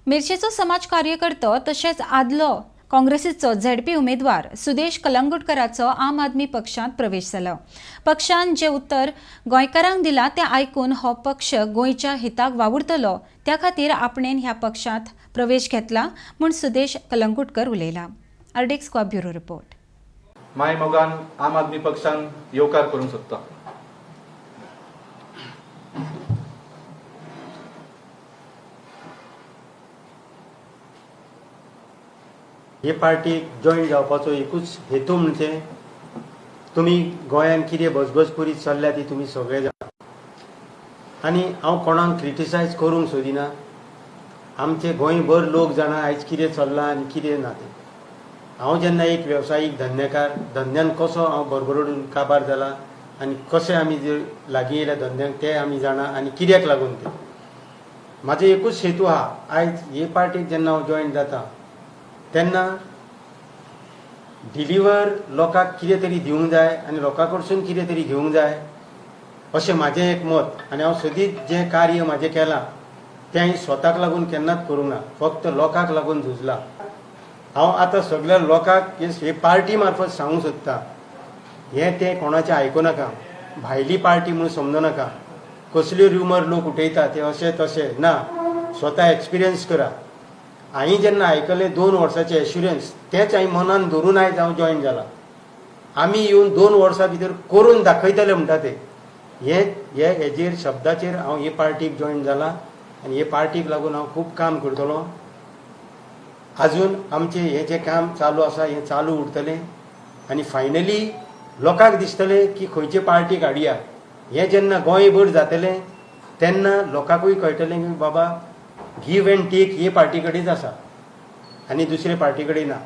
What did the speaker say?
मिरचेचो समाज कार्यकर्तो तशेंच आदलो काँग्रेसीचो झेडपी उमेदवार सुदेश कलंगुटकराचो आम आदमी पक्षांत प्रवेश जालो. पक्षान जें उत्तर गोंयकारांक दिलां तें आयकून हो पक्ष गोंयच्या हिताक वावुरतलो त्या खातीर आपणेन ह्या पक्षांत प्रवेश घेतला म्हूण सुदेश कलंगुटकर उलयला. RDX Goa bureau report. माय मोगान आम आदमी पक्षान येवकार करूंक सोदता. हे पार्टीक जॉयन जावपाचो एकूच हेतू म्हणजे तुमी गोंयांत कितें बजबजपुरी चल्ल्या ती तुमी सगळे जाणा आनी हांव कोणाक क्रिटिसायज करूंक सोदिना. आमचे गोंयभर लोक जाणा आयज कितें चल्लां आनी कितें ना तें. हांव जेन्ना एक वेवसायीक धंदेकार, धंद्यान कसो हांव बरबरडून काबार जाला आनी कशें आमी जे लागीं येयल्या धंद्यांक ते आमी जाणा आनी कित्याक लागून तें. म्हाजो एकूच हेतू आहा, आयज हे पार्टीक जेन्ना हांव जॉयन जाता तेन्ना डिलिव्हर लोकांक कितें तरी दिवंक जाय आनी लोकां कडसून कितें तरी घेवंक जाय अशें म्हाजें एक मत. आनी हांव सदींच जें कार्य म्हाजें केलां तें हांवें स्वताक लागून केन्नाच करूंक ना, फक्त लोकांक लागून झुजलां. हांव आतां सगल्या लोकांक हे पार्टी मार्फत सांगूंक सोदतां, हें तें कोणाचें आयकूं नाका, भायली पार्टी म्हणून समजूं नाका, कसल्यो रुमर लोक उठयता ते अशें तशें ना, स्वता एक्सपिरियन्स करा. हांवें जेन्ना आयकलें 2 वर्साचें एश्युरन्स, तेंच हांवें मनान धरून आयज हांव जॉयन जाला. आमी येवन 2 वर्सां भितर करून दाखयतले म्हणटा ते हे हेजेर शब्दाचेर हांव हे पार्टीक जॉयन जाला आनी हे पार्टीक लागून हांव खूब काम करतलो. आजून आमचें हें जें काम चालू आसा हें चालू उरतलें आनी फायनली लोकांक दिसतलें की खंयचे पार्टीक हाडया. हें जेन्ना गोंयभर जातलें तेन्ना लोकांकूय कळटलें की बाबा गिव एंड टेक हे पार्टी कडेच आसा आनी दुसरे पार्टी कडेन ना.